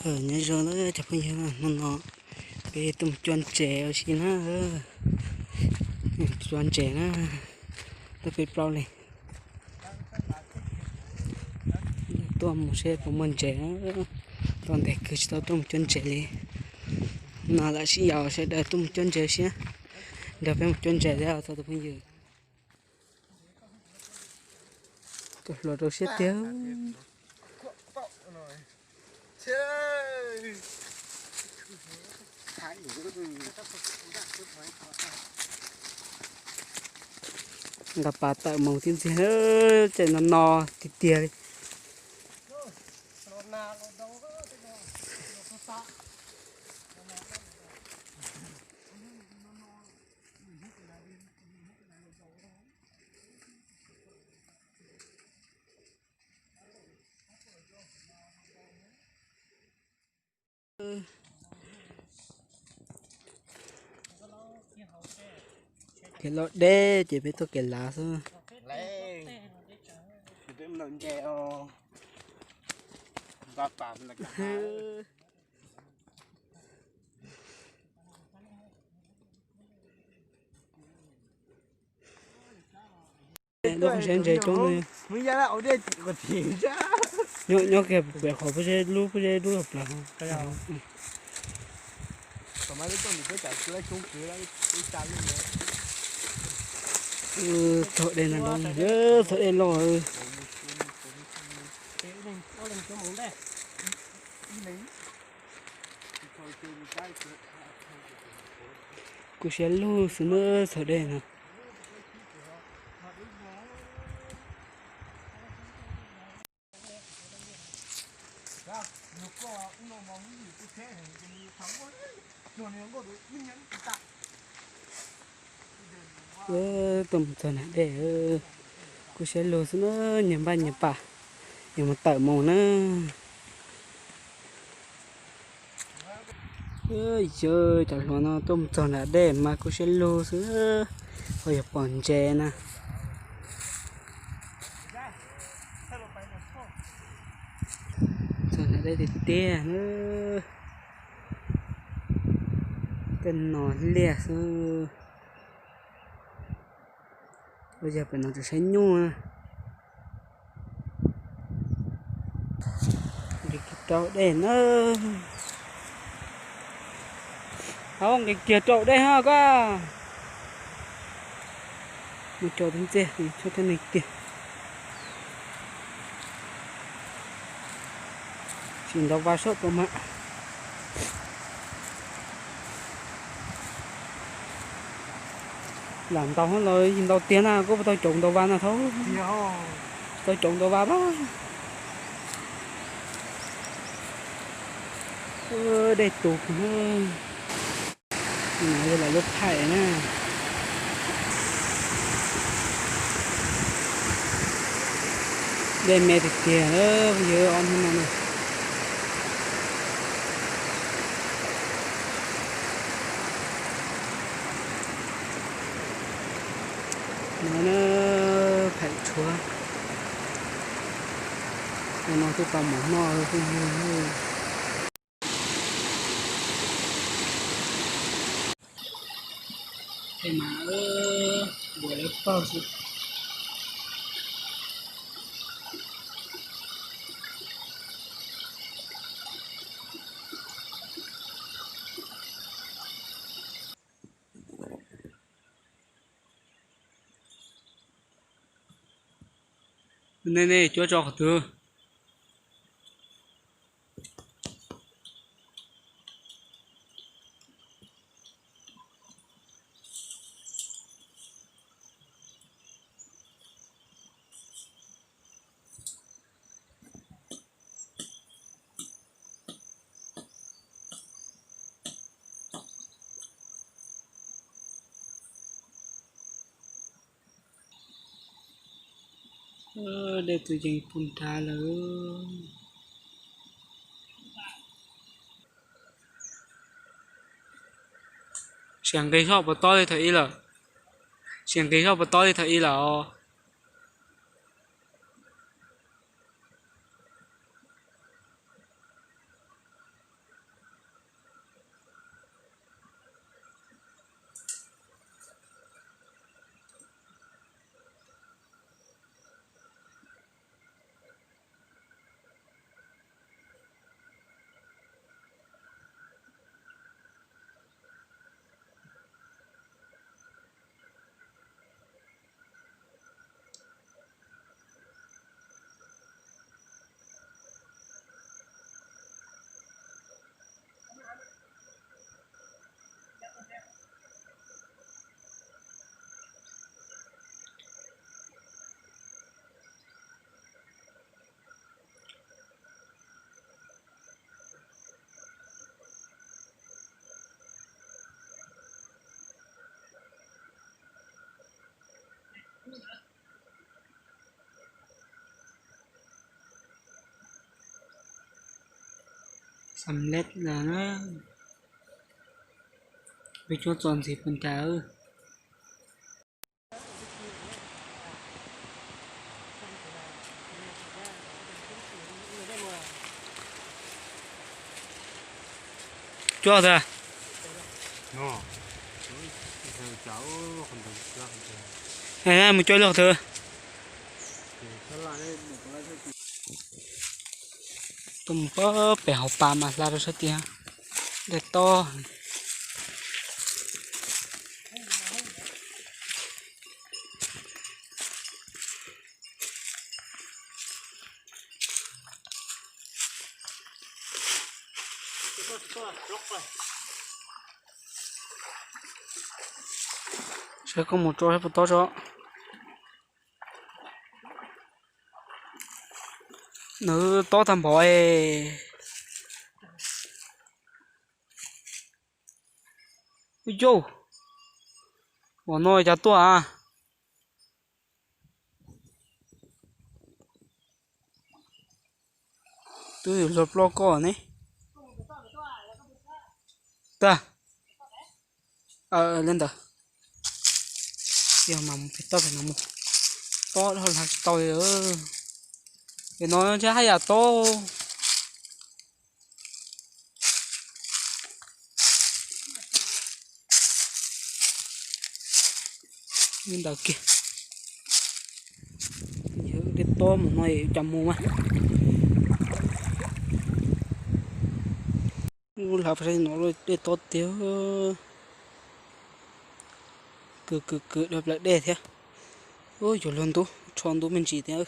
Nyob zoo na cov phooj ywg, hnub no peb tuaj mus cua ntses ua si na. Cua ntses na, tuaj peb plaub leeg. Tuaj mus seb puas muaj ntses na. Tau ntev kawg tsis tau tuaj mus cua ntses li. No lam sib yaum sawv daws tuaj mus cua ntses ua si na. Nrog peb mus cua ntses thiab txog tus phooj ywg. Tus hluas rau siab tiag. Nqa pas tawm mus tib ntxiag, tseem no no tiag tiag li. Kev loj deb ces peb tuaj kev lav xwb. Lub qhov siab ntses coob, nyob kiag pem qhov pob zeb lub, pob zeb lub plaws. Txog dej no, txog dej loj. Kuj siab lug xwb na, txog dej no. Tuaj mus txog nram dej, kuj siab lug xwb na, nyias npaj nyias pam, yuav mus tawm mus na. Yawg cov hluas no tuaj mus txog nram dej mas kuj siab lug xwb, ho yog pom ntses na. Txog nram dej tiag tiag na. Tej no liaj xwb. Ua yog pem no tseem saib nyuj na. Nqis kiag rau dej na. Hauv, nqis kiag rau dej ho koj. Mus tso tus ntxiag, tshuab cov neeg tiag. Tsis ntau vas soj tua mas. Lam ntaus los ntau tiag na, koj puas tau caum ntau vas na thaub? Tau caum ntau vas pab. Dej tus, no yog lawv lub phaim na. Dej me tiag tiag, yog ob hnub no na. No na, phaim tshuav. Ua no twb tau mov noj phooj ywg. Tej mas npua lawv paug xwb. Nej, nej cuab tso qhov twg? Dej twb yeej poob nrag lawm. Siab nqis soj puas tob li thaum ub lawm? Siab nqis soj puas tob li thaum ub lawm os? Xam lej na, peb cuab txo ntxiv puas ncav. Cuab tag. Mus cuab log twg. Tuaj mus pem hauv pas mas hla rau sab tid. Dej tob. Saib koj mus tso saib puas tob tso. Nws tob tag npaum. Yauj, ua no cas tuaj a? Twb yuav luag ploj koj ne. Tag. Li ntawd. Yog mas mus pem toj pem no mus. Tob dhau hla tsis tau li. Pem no ntshe haj yam tob. Li ntawd kiag. Dej tob mus no cas mus mas. Ub, hlav pes no dej tob tiag. Kws kws kws dhau plaws dej thiab. Ub, yuav luag ntub, tsho ntub me ntsis thiab.